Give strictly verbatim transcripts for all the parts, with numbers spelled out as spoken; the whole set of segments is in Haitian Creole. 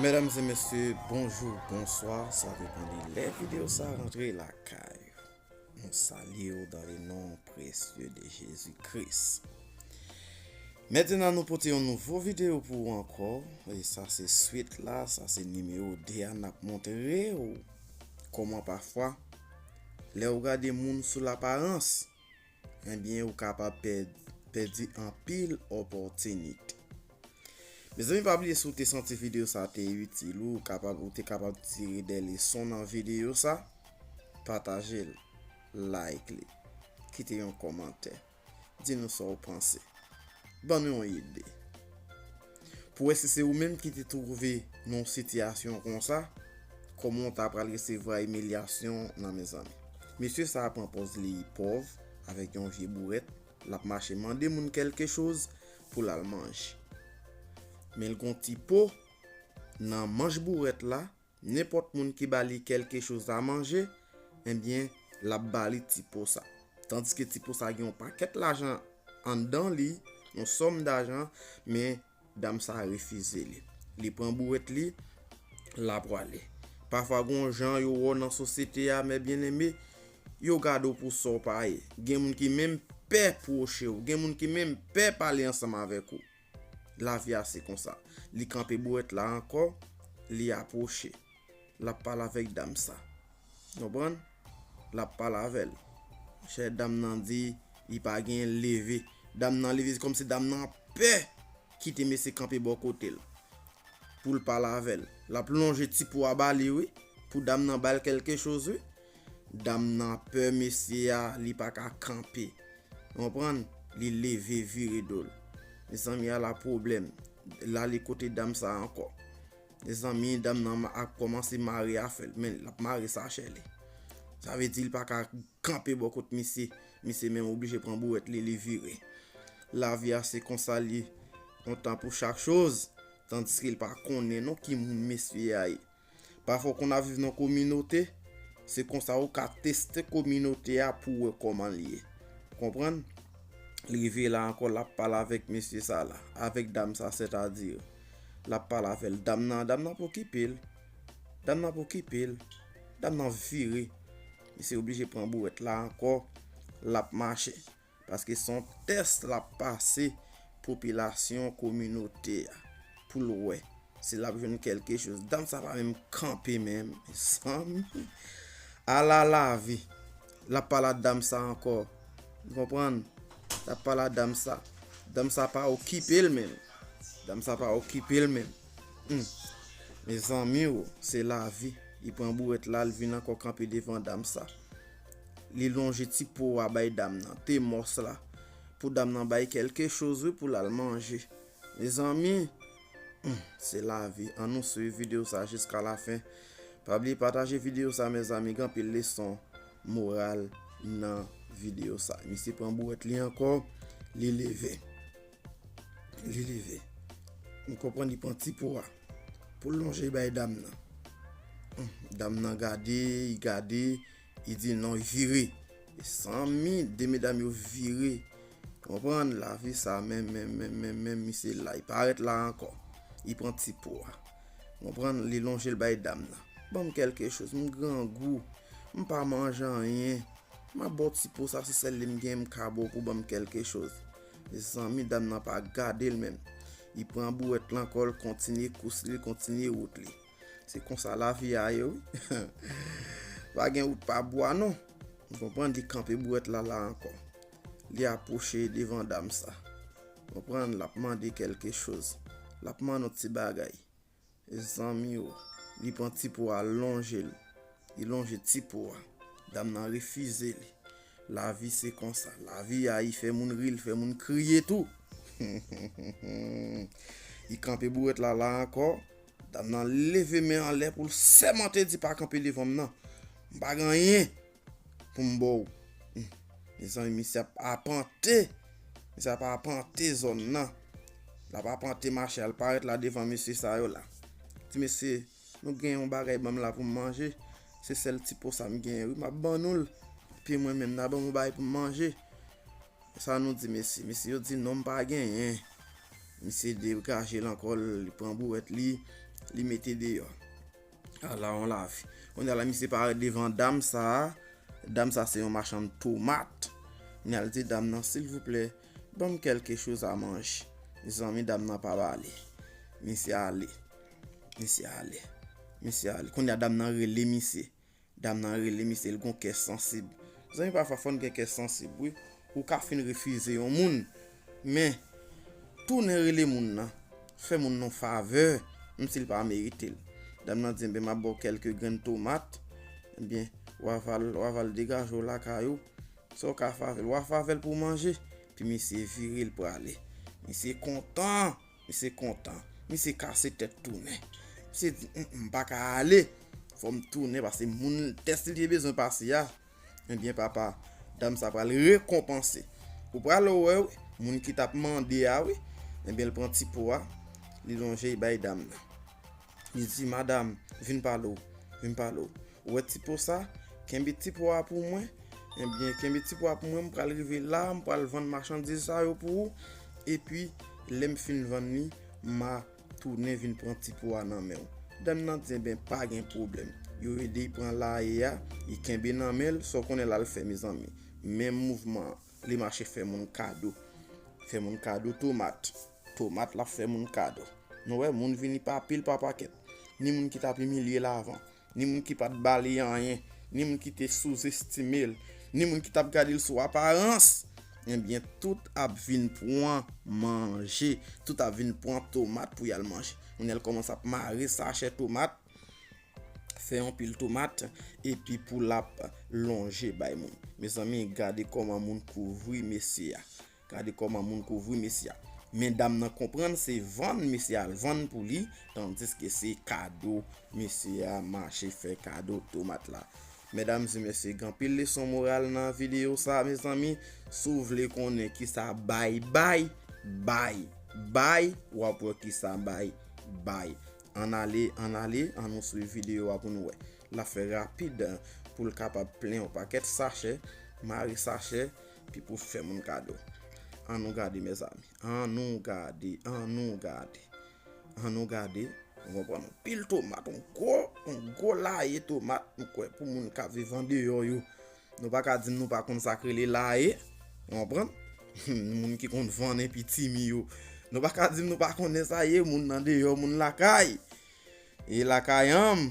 Medam e mesye, bonjou, bonswa, sa depann de lè videyo sa rantre lakay ou. Nou salye w dans le nom précieux de Jésus-Christ. Mentnan nou pote yon nouvo videyo pou ou ankò, e sa se swit la, sa se nimewo de a, n ap montre w kòman pafwa lè w gade moun sou laparans, ebyen ou kapab pèd, pèdi anpil opòtinite. Mezanmi, pa bliye, si w te santi videyo sa te itil ou, ou kapab, ou te kapab tire de leson nan videyo sa, pataje l, like li, kite yon kòmantè, di nou sa w panse, ban nou yon ide. Pou wè si se ou menm ki te twouve nan yon sitiyasyon konsa, kòman w ta pral resevwa imilyasyon nan, mezanmi. Mesye sa a pran pòz li pòv, avèk yon vye bourèt, l ap mache mande moun kèlke choz pou l al manje. Men l gon ti po nan manch bourèt la, nenpòt moun ki ba li kèlke choz a manje, ebyen, l ap ba li ti po sa. Tandiske ti po sa gen yon pakèt lajan anndan li, yon sòm dajan, men dam sa refize li. Li pran bourèt li, l ap prale. Pafwa gon jan yo wè w nan sosyete a, mè byeneme, yo gade w pou sa w pa ye. Gen moun ki menm pè pwoche w, gen moun ki menm pè pale ansanm avèk ou. Lavi a se konsa. Li kanpe bourèt la ankò, li apwoche. L ap pale avèk dam sa. Konprann? L ap pale avè l. Chè dam nan di li pa genyen leve. Dam nan leve, se kòmsi dam nan pè kite mesye kanpe bò kote l pou l pale avè l. L ap lonje ti po a ba li, wi, pou dam nan ba l kèlke choz, wi. Dam nan pè mesye a, li pa ka kanpe. Konprann? Li leve vire do l. Mezanmi, ala pwoblèm. L ale kote dam sa ankò. Mezanmi, dam nan ma-, ap kòmanse mare afè l, men l ap mare sachè li. Sa vle di l pa ka kanpe bò kot misye. Misye menm oblije pran bourèt li, li vire. Lavi a se konsa li, yon tan pou chak choz, tandiske l pa konnen non ki moun mesye a ye. Pafwa w konn ap viv nan kominote, se konsa ou ka teste kominote a pou w wè kòman l ye. Konprann? Li rive la ankò, l ap pale avèk mesye sa la, avèk dam sa, sètadi l ap pale avè l. Dam nan, dam nan pa okipe l. Dam nan pa okipe l. Dam nan vire. Misye oblije pran bourèt la ankò, l ap mache. Paske se yon tès l ap pase popilasyon kominote a pou l wè si l ap jwenn kèlke choz. Dam sa pa menm kanpe menm, mezanmi. Ala lavi. L ap pale a dam sa ankò. Ou konprann? L ap pale a dam sa. Dam sa pa okipe l menm. Dam sa pa okipe l menm. Hmm. Mezanmi o, se lavi. Li pran bourèt la, l vin ankò kanpe devan dam sa. Li lonje ti po a bay dam nan, te mòs la, pou dam nan bay kèlke choz, wi, pou l al manje. Mezanmi, hmm, se lavi. Ann nou swiv videyo sa jiska lafen. Pa bliye pataje videyo sa, mezanmi, gen anpil leson moral nan videyo sa. Misye pran bourèt li ankò, li leve. Li leve. M konprann li pran ti po a pou l lonje bay dam nan. Hmm, dam nan gade, li gade, li di non, li vire. Mezanmi, de medam yo vire. Konprann, lavi sa menm, menm, menm, menm, menm, misye la, li parèt la ankò. Li pran ti po a. Konprann, li lonje l bay dam nan. Ban m kèlke choz, m grangou. M pa manje anyen. M ap ba w ti po sa, se sèl li m gen, m ka ba w pou ban m kèlke choz. Mezanmi, dam nan pa gade l menm. Li pran bourèt lan ankò, l kontinye kous li, l kontinye wout li. Se konsa lavi a ye, wi. Pa gen wout pa bwa, non. Ou konprann, li kanpe bourèt la la ankò. Li apwoche devan dam sa. Konprann, l ap mande kèlke choz. L ap mande yon ti bagay. Mezanmi o, li pran ti po a, l lonje l. Li lonje ti po a. Dam nan refize li. Lavi se konsa. Lavi a, li fè moun ri, li fè moun kriye tou. Li kanpe bourèt la la ankò. Dam nan leve men anlè pou l sèmante di pa kanpe devan m nan. M pa gen anyen pou m ba w. Hmm. Mezanmi, misye ap apante. Misye ap apante zòn nan. L ap apante mache al parèt la devan mesye sa yo la. Di mesye, nou gen yon bagay ban m la pou m manje. Se sèl ti po sa m genyen, wi, m ap ban nou l. Epi mwen menm, n a ban m yon bagay pou m manje. Sa nou di mesye? Mesye yo di non, m pa genyen. Misye degaje l ankò, li pran bouwèt li, li mete deyò. Ala yon lavi. Kounye a la, misye parèt devan dam sa a. Dam sa se yon machann tomat. Kounye a l di dam nan, silvouplè, ban m kèlke choz a manje. Mezanmi, dam nan pa ba li. Misye ale. Misye ale. Misye ale. Kounye a dam nan rele misye. Dam nan rele misye, l gon kè sansib. Zanmi, pafwa fò n gen kè sansib, wi. Ou ka fin refize yon moun, men tounen rele moun nan. Fè moun nan yon favè, menm si l pa merite l. Dam nan di, "Enben, m ap ba w kèlke grenn tomat. Enben, w a va l, w a va l degaje w lakay ou. Sa w ka fè avè l, w a fè avè l pou w manje." Epi misye vire, l prale. Misye kontan. Misye kontan. Misye kase tèt tounen. Misye di, "Mm, mm, m pa ka ale. Fò m tounen, paske moun tès li te bezwen pase a." Ebyen, papa, dam sa pral rekonpanse. Ou pral wè, wi, moun ki t ap mande a, wi. Ebyen, l pran ti po a, li lonje, li bay dam nan. Li di, "Madam, vin pale w, vin pale w. Ou wè ti po sa? Kenbe ti po a pou mwen. Ebyen, kenbe ti po a pou mwen, m pral rive la, m pral vann machandiz sa yo pou ou. Epi, lè m fin vann li, m a tounen vin pran ti po a nan men w." Dam nan di, "Enben, pa gen pwoblèm." Yo ede l pran laye a, li kenbe nan men l, sa w konnen l al fè, mezanmi. Menm mouvman an, li mache fè moun kado. Fè moun kado tomat. Tomat l ap fè moun kado. Nou wè, moun vini pa pil, pa pakèt. Ni moun ki t ap imilye l avan, ni moun ki pa t ba li anyen, ni moun ki te souzestime l, ni moun ki t ap gade l sou aparans. Ebyen, tout ap vin pran manje. Tout ap vin pran tomat pou y al manje. Kounye a l kòmanse ap mare sachè tomat, fè yon pil tomat, epi pou l ap lonje bay moun. Mezanmi, gade kòman moun kouvri mesye a. Gade kòman moun kouvri mesye a. Men dam nan konprann se vann mesye a al vann pou li, tandiske se kado mesye a mache fè kado tomat la. Medam e mesye, gen anpil leson moral nan videyo sa, mezanmi. Si w vle konnen kisa bay bay, bay, bay, w ap wè kisa bay bay. Ann ale, ann ale, ann nou swiv videyo a pou nou wè. L ap fè rapid pou l kapab plen yon pakèt sachè, mare sachè, epi pou fè moun kado. Ann nou gade, mezanmi. Ann nou gade, ann nou gade. Ann nou gade. Ou konprann? Yon pil tomat, yon gwo, yon gwo laye tomat, m kwè, pou moun k ap viv andeyò yo. Nou pa ka di m nou pa konn sa k rele laye. Ou konprann? Moun ki konn vann epi timi yo. Nou pa ka di m nou pa konnen sa ye, moun nan deyò, moun lakay. E lakay an m,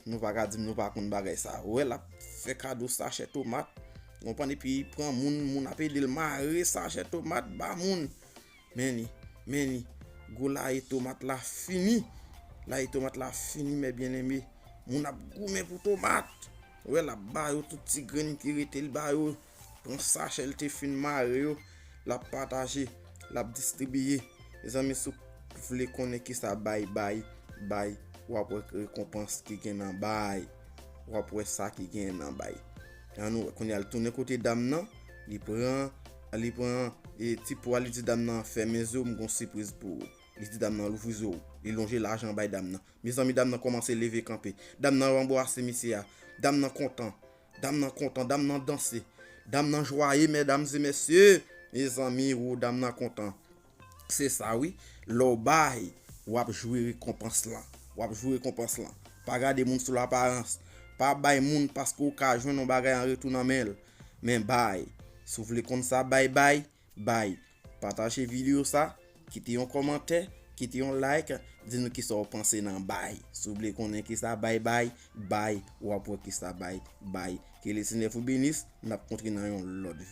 nou pa ka di m nou pa konn bagay sa. Ou wè, l ap fè kado sachè tomat. Ou konprann? Epi pran moun, moun ap ede l mare sachè tomat, ba moun. Men li, men li. Gwo laye tomat la fini. Laye tomat la fini, mè byeneme. Moun ap goumen pou tomat. Ou wè, l ap ba yo tout ti grenn ki rete, l ba yo. Pran sachè l te fin mare yo, l ap pataje, l ap distribiye. Mezanmi, si w vle konnen kisa bay bay, bay, w ap wè rekonpans ki gen nan bay. W ap wè sa ki gen nan bay. Ann nou wè, kounye a l tounen kote dam nan, li pran, li pran e, ti po a, li di dam nan, "Fèmen zye w, m gon sipriz pou ou." Li di dam nan, "Louvri zye w." Li lonje lajan bay dam nan. Mezanmi, dam nan kòmanse leve kanpe. Dam nan anbrase misye a. Dam nan kontan. Dam nan kontan, dam nan danse. Dam nan jwaye, medam e mesye. Mezanmi, wo, dam nan kontan. Se sa wi, lè w bay, w ap jwi rekonpans lan. W ap jwi rekonpans lan. Pa gade moun sou laparans. Pa bay moun paske w ka jwenn yon bagay an retou nan men l. Men bay. Si w vle konn sa bay bay, bay. Pataje videyo sa, kite yon kòmantè, kite yon like, di nou kisa w panse nan bay. Si w vle konnen kisa bay bay, bay, w ap wè kisa bay bay. Ke Lesenyè vou benis, n ap kontre nan yon lòt